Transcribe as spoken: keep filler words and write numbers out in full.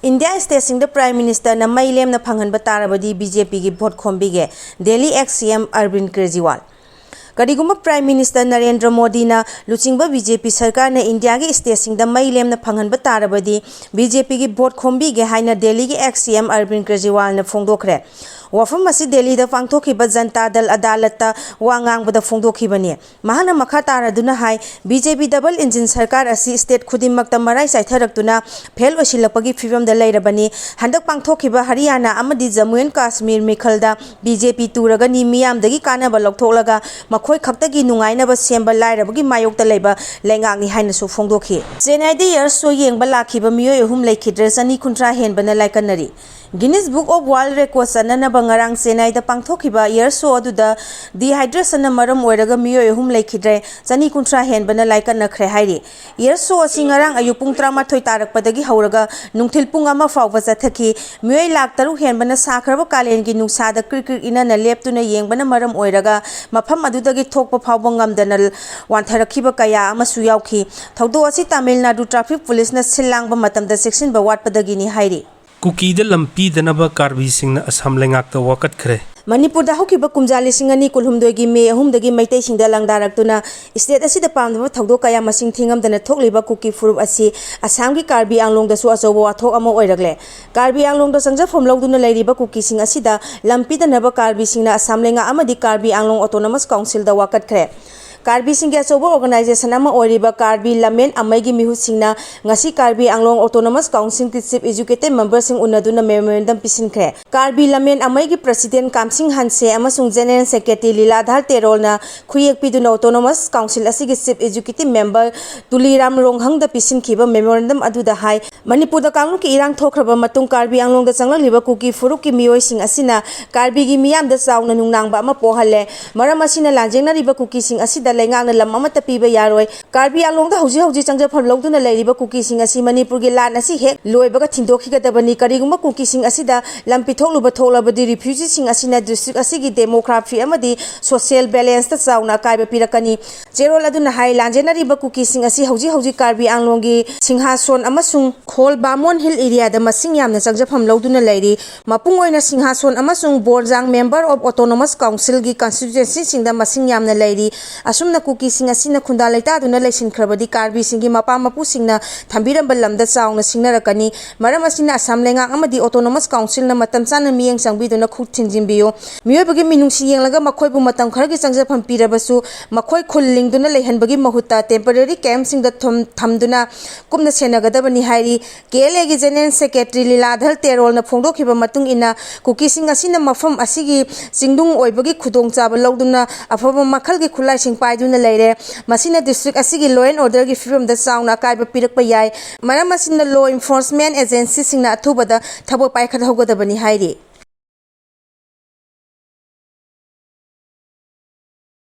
India ꯁ꯭ꯇꯦꯠꯁꯤꯡꯗ prime ꯃꯤꯅꯤꯁꯇꯔꯅ ꯃꯩ ꯂꯦꯝꯅ ꯐꯪꯍꯟꯕ ꯇꯥꯔꯕꯗꯤ ꯕꯤ ꯖꯦ ꯄꯤꯒꯤ ꯚꯣꯠ ꯈꯣꯝꯕꯤꯒꯦ, ꯗꯦꯜꯂꯤ ꯑꯦꯛꯁ ꯁꯤ ꯑꯦꯝ ꯑꯔꯕꯤꯟ ꯀꯦꯖ꯭ꯔꯤꯋꯥꯜ꯫ ꯀꯔꯤꯒꯨꯝꯕ ꯄ꯭ꯔꯥꯏꯝ ꯃꯤꯅꯤꯁꯇꯔ ꯅꯔꯦꯟꯗ꯭ꯔ ꯃꯣꯗꯤꯅ ꯂꯨꯆꯤꯡꯕ ꯕꯤ ꯖꯦ ꯄꯤ ꯁꯔꯀꯥꯔꯅ ꯏꯟꯗꯤꯌꯥꯒꯤ ꯁ꯭ꯇꯦꯠꯁꯤꯡꯗ ꯃꯩ ꯂꯦꯝꯅ ꯐꯪꯍꯟꯕ ꯇꯥꯔꯕꯗꯤ ꯕꯤ ꯖꯦ ꯄꯤꯒꯤ ꯚꯣꯠ ꯈꯣꯝꯕꯤꯒꯦ ꯍꯥꯏꯅ ꯗꯦꯜꯂꯤꯒꯤ ꯑꯦꯛꯁ ꯁꯤ ꯑꯦꯝ ꯑꯔꯕꯤꯟ ꯀꯦꯖ꯭ꯔꯤꯋꯥꯜꯅ ꯐꯣꯡꯗꯣꯛꯈ꯭ꯔꯦ꯫ ꯋꯥꯐꯝ ꯑꯁꯤ ꯗꯦꯜꯂꯤꯗ ꯄꯥꯡꯊꯣꯛꯈꯤꯕ ꯖꯟꯇꯥ ꯗꯜ ꯑꯗꯥꯂꯠꯇ ꯋꯥ ꯉꯥꯡꯕꯗ ꯐꯣꯡꯗꯣꯛꯈꯤꯕꯅꯤ꯫ ꯃꯍꯥꯛꯅ ꯃꯈꯥ ꯇꯥꯔꯗꯨꯅ ꯍꯥꯏ, ꯕꯤ ꯖꯦ ꯄꯤ ꯗꯕꯜ ꯏꯟꯖꯤꯟ ꯁꯔꯀꯥꯔ ꯑꯁꯤ ꯁ꯭ꯇꯦꯠ ꯈꯨꯗꯤꯡꯃꯛꯇ ꯃꯔꯥꯏ ꯆꯥꯏꯊꯔꯛꯇꯨꯅ ꯐꯦꯜ ꯑꯣꯏꯁꯤꯜꯂꯛꯄꯒꯤ ꯐꯤꯕꯝꯗ ꯂꯩꯔꯕꯅꯤ꯫ ꯍꯟꯗꯛ ꯄꯥꯡꯊꯣꯛꯈꯤꯕ ꯍꯔꯤꯌꯥꯅꯥ ꯑꯃꯗꯤ ꯖꯝꯃꯨ ꯑꯦꯟ ꯀꯥꯁꯃꯤꯔ ꯃꯤꯈꯜꯗ ꯕꯤ ꯖꯦ ꯄꯤ ꯇꯨꯔꯒꯅꯤ, ꯃꯤꯌꯥꯝꯗꯒꯤ ꯀꯥꯟꯅꯕ ꯂꯧꯊꯣꯛꯂꯒ ꯃꯈꯣꯏ ꯈꯛꯇꯒꯤ ꯅꯨꯡꯉꯥꯏꯅꯕ ꯁꯦꯝꯕ ꯂꯥꯏꯔꯕꯒꯤ ꯃꯥꯌꯣꯛꯇ ꯂꯩꯕ ꯂꯩꯉꯥꯛꯅꯤ ꯍꯥꯏꯅꯁꯨ ꯐꯣꯡꯗꯣꯛꯈꯤ꯫ ꯆꯦꯟꯅꯥꯏꯗ ꯏꯌꯔ ꯁꯣ ꯌꯦꯡꯕ ꯂꯥꯛꯈꯤꯕ ꯃꯤꯑꯣꯏ ꯑꯍꯨꯝ ꯂꯩꯈꯤꯗ꯭ꯔꯦ, ꯆꯅꯤ ꯀꯨꯟꯊ꯭ꯔꯥ ꯍꯦꯟꯕꯅ ꯂꯥꯏꯀꯠꯅꯔꯤ꯫ Guinness book of world record ꯆꯟꯅꯅꯕ ꯉꯔꯥꯡ ꯆꯦꯟꯅꯥꯏꯗ ꯄꯥꯡꯊꯣꯛꯈꯤꯕ ꯏꯌꯔ ꯁꯣ ꯑꯗꯨꯗ ꯗꯤꯍꯥꯏꯗ꯭ꯔꯦꯁꯟꯅ ꯃꯔꯝ ꯑꯣꯏꯔꯒ ꯃꯤꯑꯣꯏ ꯑꯍꯨꯝ ꯂꯩꯈꯤꯗ꯭ꯔꯦ, ꯆꯅꯤ ꯀꯨꯟꯊ꯭ꯔꯥ ꯍꯦꯟꯕꯅ ꯂꯥꯏꯀꯠꯅꯈ꯭ꯔꯦ ꯍꯥꯏꯔꯤ꯫ ꯏꯌꯔ ꯁꯣ ꯑꯁꯤ ꯉꯔꯥꯡ ꯑꯌꯨꯛ ꯄꯨꯡ ꯇꯔꯥꯃꯥꯊꯣꯏ ꯇꯥꯔꯛꯄꯗꯒꯤ ꯍꯧꯔꯒ ꯅꯨꯡꯊꯤꯜ ꯄꯨꯡ ꯑꯃ ꯐꯥꯎꯕ ꯆꯠꯊꯈꯤ꯫ ꯃꯤꯑꯣꯏ ꯂꯥꯈ ꯇꯔꯨꯛ ꯍꯦꯟꯕꯅ ꯁꯥꯈ꯭ꯔꯕ ꯀꯥꯂꯦꯟꯒꯤ ꯅꯨꯡꯁꯥꯗ ꯀ꯭ꯔꯤꯛ ꯀ꯭ꯔꯤꯛ ꯏꯅꯅ ꯂꯦꯞꯇꯨꯅ ꯌꯦꯡꯕꯅ ꯃꯔꯝ ꯑꯣꯏꯔꯒ ꯃꯐꯝ ꯑꯗꯨꯗꯒꯤ ꯊꯣꯛꯄ ꯐꯥꯎꯕ ꯉꯝꯗꯅ ꯋꯥꯟꯊꯔꯛꯈꯤꯕ ꯀꯌꯥ ꯑꯃꯁꯨ ꯌꯥꯎꯈꯤ꯫ ꯊꯧꯗꯣꯛ ꯑꯁꯤ ꯇꯥꯃꯤꯜ ꯅꯥꯗꯨ ꯇ꯭ꯔꯥꯐꯤꯛ ꯄꯨꯂꯤꯁꯅ ꯁꯤꯜ ꯂꯥꯡꯕ ꯃꯇꯝꯗ ꯆꯦꯛꯁꯤꯟꯕ ꯋꯥꯠꯄꯗꯒꯤꯅꯤ ꯍꯥꯏꯔꯤ꯫ ꯀꯨꯀꯤꯗ ꯂꯝ ꯄꯤꯗꯅꯕ ꯀꯥꯔꯕꯤꯁꯤꯡꯅ ꯑꯁꯥꯝ ꯂꯩꯉꯥꯛꯇ ꯋꯥꯀꯠꯈ꯭ꯔꯦ꯫ ꯃꯅꯤꯄꯨꯔꯗ ꯍꯧꯈꯤꯕ ꯀꯨꯝꯖꯥ ꯂꯤꯁꯤꯡ ꯑꯅꯤ ꯀꯨꯟꯍꯨꯝꯗꯣꯏꯒꯤ ꯃꯦ ꯑꯍꯨꯝꯗꯒꯤ ꯃꯩꯇꯩꯁꯤꯡꯗ ꯂꯥꯡꯗꯥꯔꯛꯇꯨꯅ ꯁ꯭ꯇꯦꯠ ꯑꯁꯤꯗ ꯄꯥꯝꯗꯕ ꯊꯧꯗꯣꯛ ꯀꯌꯥ ꯃꯁꯤꯡ ꯊꯤꯉꯝꯗꯅ ꯊꯣꯛꯂꯤꯕ ꯀꯨꯀꯤ ꯐꯨꯔꯨꯞ ꯑꯁꯤ ꯑꯁꯥꯝꯒꯤ ꯀꯥꯔꯕꯤ ꯑꯪꯂꯣꯡꯗꯁꯨ ꯑꯆꯧꯕ ꯋꯥꯊꯣꯛ ꯑꯃ ꯑꯣꯏꯔꯛꯂꯦ꯫ ꯀꯥꯔꯕꯤ ꯑꯪꯂꯣꯡꯗ ꯆꯪꯖꯐꯝ ꯂꯧꯗꯨꯅ ꯂꯩꯔꯤꯕ ꯀꯨꯀꯤꯁꯤꯡ ꯑꯁꯤꯗ ꯂꯝ ꯄꯤꯗꯅꯕ ꯀꯥꯔꯕꯤꯁꯤꯡꯅ ꯑꯁꯥꯝ ꯂꯩꯉꯥꯛ ꯑꯃꯗꯤ ꯀꯥꯔꯕꯤ ꯑꯪꯂꯣꯡ ꯑꯣꯇꯣꯅꯣꯃꯁ ꯀꯥꯎꯟꯁꯤꯜꯗ ꯋꯥꯀꯠꯈ꯭ꯔꯦ꯫ ꯀꯥꯔꯕꯤꯁꯤꯡꯒꯤ ꯑꯆꯧꯕ ꯑꯣꯔꯒꯅꯥꯏꯖꯦꯁꯟ ꯑꯃ ꯑꯣꯏꯔꯤꯕ ꯀꯥꯔꯕꯤ ꯂꯝꯃꯦꯟ ꯑꯃꯩꯒꯤ ꯃꯤꯍꯨꯠꯁꯤꯡꯅ ꯉꯁꯤ ꯀꯥꯔꯕꯤ ꯑꯪꯂꯣꯡ ꯑꯣꯇꯣꯅꯣꯃꯁ ꯀꯥꯎꯟꯁꯤꯜꯒꯤ ꯆꯤꯐ ꯑꯦꯖꯨꯀꯦꯇꯤꯚ ꯃꯦꯝꯕꯔꯁꯤꯡ ꯎꯅꯗꯨꯅ ꯃꯦꯃꯣꯔꯦꯟꯗꯝ ꯄꯤꯁꯤꯟꯈ꯭ꯔꯦ꯫ ꯀꯥꯔꯕꯤ ꯂꯝꯃꯦꯟ ꯑꯃꯩꯒꯤ ꯄ꯭ꯔꯁꯤꯗꯦꯟ ꯀꯥꯝꯁꯤꯡ ꯍꯟꯁꯦ ꯑꯃꯁꯨꯡ ꯖꯦꯅꯦꯔꯦꯜ ꯁꯦꯀ꯭ꯔꯦꯇꯔꯤ ꯂꯤꯂꯥꯙꯥꯔ ꯇꯦꯔꯣꯜꯅ ꯈꯨꯌꯦꯛ ꯄꯤꯗꯨꯅ ꯑꯣꯇꯣꯅꯣꯃꯁ ꯀꯥꯎꯟꯁꯤꯜ ꯑꯁꯤꯒꯤ ꯆꯤꯐ ꯑꯦꯖꯨꯀꯦꯇꯤꯚ ꯃꯦꯝꯕꯔ ꯇꯨꯂꯤꯔꯥꯝ ꯔꯣꯡꯍꯪꯗ ꯄꯤꯁꯤꯟꯈꯤꯕ ꯃꯦꯃꯣꯔꯦꯟꯗꯝ ꯑꯗꯨꯗ ꯍꯥꯏ, ꯃꯅꯤꯄꯨꯔꯗ ꯀꯥꯡꯂꯨꯞꯀꯤ ꯏꯔꯥꯡ ꯊꯣꯛꯈ꯭ꯔꯕ ꯃꯇꯨꯡ ꯀꯥꯔꯕꯤ ꯑꯪꯂꯣꯡꯗ ꯆꯪꯂꯛꯂꯤꯕ ꯀꯨꯀꯤ ꯐꯨꯔꯨꯞꯀꯤ ꯃꯤꯑꯣꯏꯁꯤꯡ ꯑꯁꯤꯅ ꯀꯥꯔꯕꯤꯒꯤ ꯃꯤꯌꯥꯝꯗ ꯆꯥꯎꯅ ꯅꯨꯡꯅꯥꯡꯕ ꯑꯃ ꯄꯣꯛꯍꯜꯂꯦ꯫ ꯃꯔꯝ ꯑꯁꯤꯅ ꯂꯥꯟꯖꯦꯡꯅꯔꯤꯕ ꯀꯨꯀꯤꯁꯤꯡ ꯑꯁꯤꯗ ꯂꯩꯉꯥꯛꯅ ꯂꯝ ꯑꯃꯠꯇ ꯄꯤꯕ ꯌꯥꯔꯣꯏ꯫ ꯀꯥꯔꯕꯤ ꯑꯪꯂꯣꯡꯗ ꯍꯧꯖꯤꯛ ꯍꯧꯖꯤꯛ ꯆꯪꯖꯐꯝ ꯂꯧꯗꯨꯅ ꯂꯩꯔꯤꯕ ꯀꯨꯀꯤꯁꯤꯡ ꯑꯁꯤ ꯃꯅꯤꯄꯨꯔꯒꯤ ꯂꯥꯟ ꯑꯁꯤ ꯍꯦꯛ ꯂꯣꯏꯕꯒ ꯊꯤꯟꯗꯣꯛꯈꯤꯒꯗꯕꯅꯤ꯫ ꯀꯔꯤꯒꯨꯝꯕ ꯀꯨꯀꯤꯁꯤꯡ ꯑꯁꯤꯗ ꯂꯝ ꯄꯤꯊꯣꯛꯂꯨꯕ ꯊꯣꯛꯂꯕꯗꯤ ꯔꯤꯐ꯭ꯌꯨꯖꯤꯁꯤꯡ ꯑꯁꯤꯅ ꯗꯤꯁꯇ꯭ꯔꯤꯛ ꯑꯁꯤꯒꯤ ꯗꯦꯃꯣꯒ꯭ꯔꯥꯐꯤ ꯑꯃꯗꯤ ꯁꯣꯁꯤꯌꯦꯜ ꯕꯦꯂꯦꯟꯁꯇ ꯆꯥꯎꯅ ꯑꯀꯥꯏꯕ ꯄꯤꯔꯛꯀꯅꯤ꯫ ꯆꯦꯔꯣꯜ ꯑꯗꯨꯅ ꯍꯥꯏ, ꯂꯥꯟꯖꯦꯟꯅꯔꯤꯕ ꯀꯨꯀꯤꯁꯤꯡ ꯑꯁꯤ ꯍꯧꯖꯤꯛ ꯍꯧꯖꯤꯛ ꯀꯥꯔꯕꯤ ꯑꯪꯂꯣꯡꯒꯤ ꯁꯤꯡꯍꯥꯁꯣꯟ ꯑꯃꯁꯨꯡ ꯈꯣꯜ ꯕꯥꯃꯣꯟ ꯍꯤꯜ ꯑꯦꯔꯤꯌꯥꯗ ꯃꯁꯤꯡ ꯌꯥꯝꯅ ꯆꯪꯖꯐꯝ ꯂꯧꯗꯨꯅ ꯂꯩꯔꯤ꯫ ꯃꯄꯨꯡ ꯑꯣꯏꯅ ꯁꯤꯡꯍꯥꯁꯣꯟ ꯑꯃꯁꯨꯡ ꯕꯣꯔꯖꯥꯡ ꯃꯦꯝꯕꯔ ꯑꯣꯐ ꯑꯣꯇꯣꯅꯣꯃꯁ ꯀꯥꯎꯟꯁꯤꯜꯒꯤ ꯀꯟꯁꯇꯤꯇ꯭ꯌꯨꯑꯦꯟꯁꯤꯁꯤꯡꯗ ꯃꯁꯤꯡ ꯌꯥꯝꯅ ꯂꯩꯔꯤ꯫ ꯑꯁꯨꯝꯅ ꯀꯨꯀꯤꯁꯤꯡ ꯑꯁꯤꯅ ꯈꯨꯟꯗꯥ ꯂꯩꯇꯥꯗꯨꯅ ꯂꯩꯁꯤꯟꯈ꯭ꯔꯕꯗꯤ ꯀꯥꯔꯕꯤꯁꯤꯡꯒꯤ ꯃꯄꯥ ꯃꯄꯨꯁꯤꯡꯅ ꯊꯝꯕꯤꯔꯝꯕ ꯂꯝꯗ ꯆꯥꯎꯅ ꯁꯤꯡꯅꯔꯛꯀꯅꯤ꯫ ꯃꯔꯝ ꯑꯁꯤꯅ ꯑꯁꯥꯝ ꯂꯩꯉꯥꯛ ꯑꯃꯗꯤ ꯑꯣꯇꯣꯅꯣꯃꯁ ꯀꯥꯎꯟꯁꯤꯜꯅ ꯃꯇꯝ ꯆꯥꯅ ꯃꯤꯠꯌꯦꯡ ꯆꯪꯕꯤꯗꯨꯅ ꯈꯨꯠ ꯊꯤꯟꯖꯤꯟꯕꯤꯌꯨ꯫ ꯃꯤꯑꯣꯏꯕꯒꯤ ꯃꯤꯅꯨꯡꯁꯤ ꯌꯦꯡꯂꯒ ꯃꯈꯣꯏꯕꯨ ꯃꯇꯝ ꯈꯔꯒꯤ ꯆꯪꯖꯐꯝ ꯄꯤꯔꯕꯁꯨ ꯃꯈꯣꯏ ꯈꯨꯜ ꯂꯤꯡꯗꯨꯅ ꯂꯩꯍꯟꯕꯒꯤ ꯃꯍꯨꯠꯇ ꯇꯦꯝꯄꯔꯦꯔꯤ ꯀꯦꯝꯞꯁꯤꯡꯗ ꯊꯝ-, ꯊꯝꯗꯨꯅ ꯀꯨꯞꯅ ꯁꯦꯟꯅꯒꯗꯕꯅꯤ ꯍꯥꯏꯔꯤ꯫ ꯀꯦ ꯑꯦꯜ ꯑꯦꯒꯤ ꯖꯦꯅꯦꯔꯦꯜ ꯁꯦꯀ꯭ꯔꯦꯇꯔꯤ ꯂꯤꯂꯥꯙꯔ ꯇꯦꯔꯣꯜꯅ ꯐꯣꯡꯗꯣꯛꯈꯤꯕ ꯃꯇꯨꯡ ꯏꯟꯅ, ꯀꯨꯀꯤꯁꯤꯡ ꯑꯁꯤꯅ ꯃꯐꯝ ꯑꯁꯤꯒꯤ ꯆꯤꯡꯅꯨꯡ ꯑꯣꯏꯕꯒꯤ ꯈꯨꯗꯣꯡꯆꯥꯕ ꯂꯧꯗꯨꯅ ꯑꯐꯕ ꯃꯈꯜꯒꯤ ꯈꯨꯠꯂꯥꯏꯁꯤꯡ ꯄꯥꯏꯗꯨꯅ ꯂꯩꯔꯦ꯫ ꯃꯁꯤꯅ ꯗꯤꯁꯇ꯭ꯔꯤꯛ ꯑꯁꯤꯒꯤ law and orderꯒꯤ ꯐꯤꯕꯝꯗ ꯆꯥꯎꯅ ꯑꯀꯥꯏꯕ ꯄꯤꯔꯛꯄ ꯌꯥꯏ꯫ ꯃꯔꯝ ꯑꯁꯤꯅ law enforcement agencyꯁꯤꯡꯅ ꯑꯊꯨꯕꯗ ꯊꯕꯛ ꯄꯥꯏꯈꯠꯍꯧꯒꯗꯕꯅꯤ ꯍꯥꯏꯔꯤ꯫